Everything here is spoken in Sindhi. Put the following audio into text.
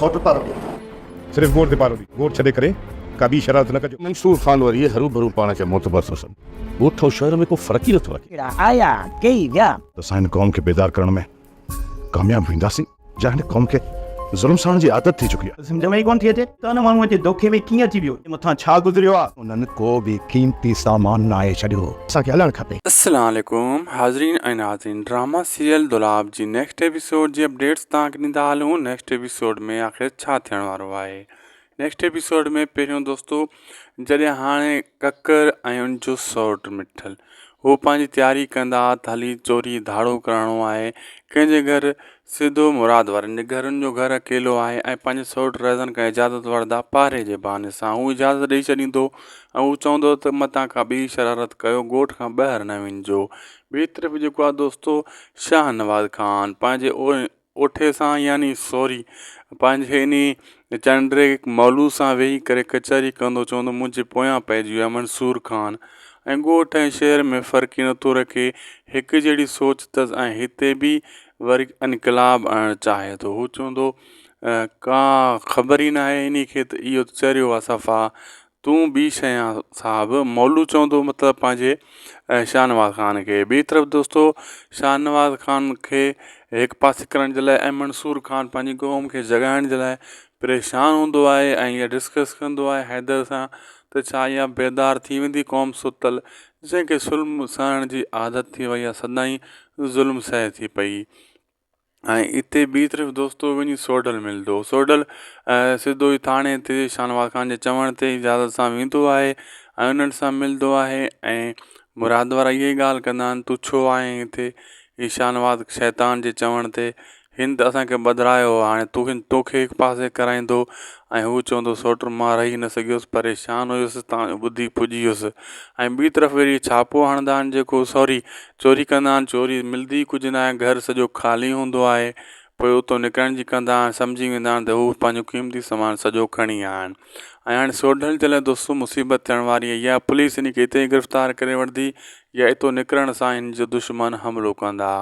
سئوٽ پارو ڏي. صرف گوڙ تي پارو ڏي. گوڙ ڇڏي ڪري ڪا ٻي شرارت نه ڪجو. منصور خان وري هروڀرو پاڻ کي معتبر ٿو سمجهي. ڳوٺ ۽ شهر ۾ ڪو فرق ئي نٿو رکي. ڪهڙا آيا ڪيئي ويا. ته اسان هن قوم کي بيدار ڪرڻ ۾ ڪامياب وينداسين جا هن قوم کي ظلم سهڻ جي عادت ٿي چڪي آهي. سمجهه ۾ ئي ڪونه ٿي اچي ته ان ماڻهوء جي دوکي ۾ ڪيئن اچي ويو. مٿان ڇا گذريو آ. انهن ڪو به قيمتي سامان ناهي ڇڏيو. اسان کي هلڻ کپي. السلام عليڪم حاضرين ۽ ناظرين ڊراما سيريل دولاب جي نيڪسٽ ايپيسوڊ جي اپڊيٽس توهان کي ڏيندا هلون نيڪسٽ ايپيسوڊ ۾ آخر ڇا ٿيڻ وارو آهي نيڪسٽ ايپيسوڊ ۾ پهريون دوستو جڏهن هاڻي ڪڪر ۽ ان جو سئوٽ مٺل هو پنهنجي تياري ڪندا ته هلي چوري ڌاڙو ڪرڻو آهي ڪنهن جي گهر سڌو مراد وارن جي گهر ان جو گهر اڪيلو آهي ۽ پنهنجي سئوٽ رهزن کان اجازت وٺندا پهري جي بهاني سان هو اجازت ڏئي ڇڏيندو ۽ هو چوندو ته متان ڪا ٻي شرارت ڪيو ڳوٺ کان ٻاهر نه وڃجو ٻي طرف جيڪو آهي دوستو شاهنواز خان پنهنجي اوٺي سان يعني سوري پنهنجي انهي چنڊري مولو سان ويهي ڪري ڪچهري ڪندو چوندو منهنجي پويان پئجي ويو آهي منصور خان ۽ ڳوٺ ۽ شهر ۾ فرق ئي نٿو رکي هڪ جهڙي سوچ اٿس ۽ هتي به وري انقلاب آڻڻ چاهي ٿو هو چوندو ڪا خبر ئي ناهي انهي کي ته اهو چريو آهي صفا تون ٻي شيء آن صاحب مولو چوندو مطلب پنهنجي شاهنواز خان کي ٻي طرف دوستو شاهنواز خان کي هڪ پاسي ڪرڻ جي لاء ۽ منصور خان پنهنجي قوم کي جڳائڻ جي لاء پريشان هوندو آهي ۽ اها ڊسڪس ڪندو آهي حيدر سان ته ڇا اها بيدار ٿي ويندي قوم ستل جنهن کي ظلم سهڻ جي عادت ٿي وئي آهي سدائين ظلم سهي ٿي پئي ۽ اتي ٻي طرف دوستو وڃي سوڍل ملندو سوڍل سڌو ئي ٿاڻي تي شاهنواز خان جي چوڻ تي اجازت سان ويندو آهي ۽ انهن سان ملندو آهي ۽ مراد وارا اها ئي ڳالهه ڪندا آهن تون ڇو آيو آهين هتي هي شاهنواز شيطان جي چوڻ تي هن ته اسان کي ٻڌرايو هو هاڻي تون توکي هڪ پاسي ڪرائيندو ۽ هو چوندو سوٽ مان رهي نه سگهيس پريشان هيس تان جو ٻڌي پڄي ويس ۽ ٻي طرف وري ڇاپو هڻندا آهن جيڪو سوري چوري ڪندا آهن چوري ملدي ئي ڪجهه ناهي گهر سڄو خالي هوندو آهي پوء اتو نڪرڻ جي ڪندا آهن سمجهي ويندا آهن ته هو پنهنجو قيمتي سامان سڄو کڻي آيا آهن ۽ هاڻي سوڍل جي لاء دوستو مصيبت ٿيڻ واري آهي يا پوليس هن کي اتي ئي گرفتار ڪري وٺندي يا اتو نڪرڻ سان هن جو دشمن حملو ڪندا.